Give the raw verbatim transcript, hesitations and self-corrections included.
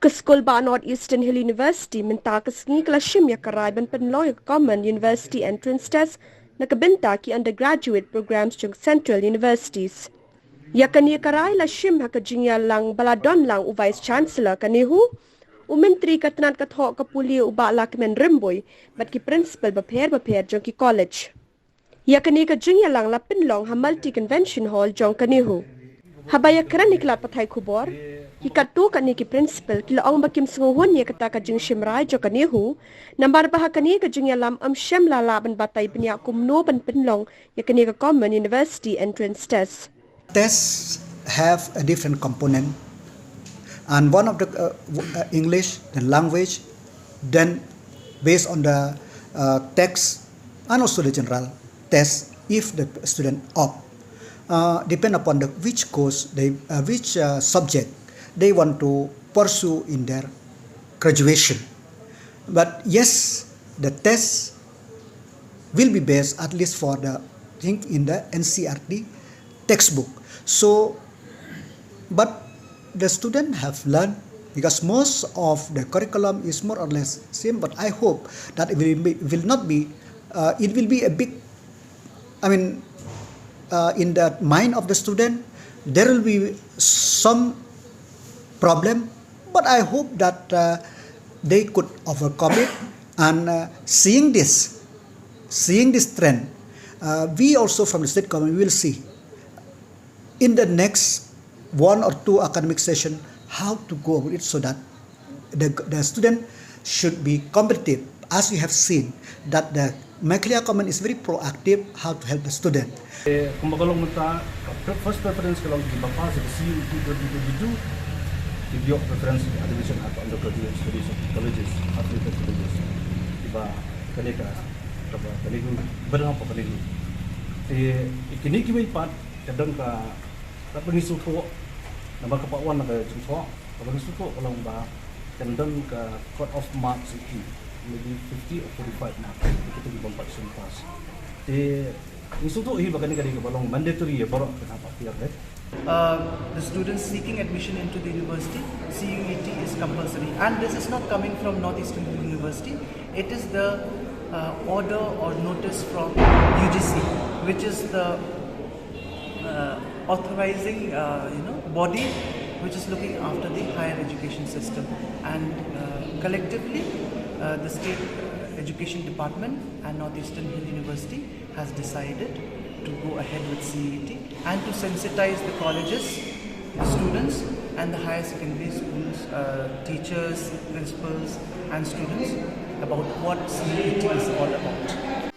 Ka skul ba North Eastern Hill University mynta ka sngi ka la shim ïa ka rai ban pynlong ïa ka Common University Entrance Test na ka bynta ki undergraduate programs jong Central Universities. Ïa kane ka rai la shim ha ka jingïalang ba la don lang u Vice Chancellor ka NEHU, u Myntri ka tnat ka thoh ka pule u Bah Lahkmen Rymbui, bad ki principal bapher bapher jong ki college. Ïa kane ka jingïalang la pynlong ha Multi Convention Hall jong ka NEHU. Haba ïakren ïa ki lad pathai khubor, ki katto katne ki principal ki la ong ba kim sngewhun ïa kata ka jingshim rai jong ka NEHU, namar ba ha kane ka jingïalang ym shym la lah ban batai bniah kumno ban pynlong ïa kane ka Common University Entrance Test. Tests have a different component, and one of the uh, w- uh, English, then language, then based on the uh, text, and also the general test, if the student opt, uh, depend upon the which course they, uh, which uh, subject they want to pursue in their graduation. But yes, the test will be based at least for the thing in the N C R T textbook. So, but the student have learned because most of the curriculum is more or less same. But I hope that it will, be, will not be. Uh, it will be a big. I mean, uh, in the mind of the student, there will be some problem, but I hope that uh, they could overcome it. And uh, seeing this, seeing this trend, uh, we also from the state government will see in the next one or two academic session how to go about it so that the, the student should be competitive. As you have seen that the Meghalaya government is very proactive how to help the student. Kumba ka long mynta, first preference ka long kiba pass ka C U E T twenty twenty-two, ki ïoh preference admission ha undergraduate studies colleges, affiliated colleges. Kiba kane ka kaba kane ku ba dang pa kane ku. Te kini kiba pat ka dang ka ka ngi sngewthuh namar ka pa wan ka jingthoh ka ngi sngewthuh ka long ba kan dang ka cut off marks ki maybe fifty or forty-five marks kita ki bumpat sum pass. Te ngi sngewthuh hi ba kane ka dei ka ba long mandatory ïa baroh ka pa tiar deh. Uh, the students seeking admission into the university, C U E T is compulsory. And this is not coming from Northeastern University. It is the uh, order or notice from U G C, which is the uh, authorizing uh, you know body which is looking after the higher education system. And uh, collectively, uh, the state uh, education department and Northeastern Hill University has decided to go ahead with C U E T and to sensitize the colleges, the students, and the higher secondary schools uh, teachers, principals, and students about what C U E T is all about.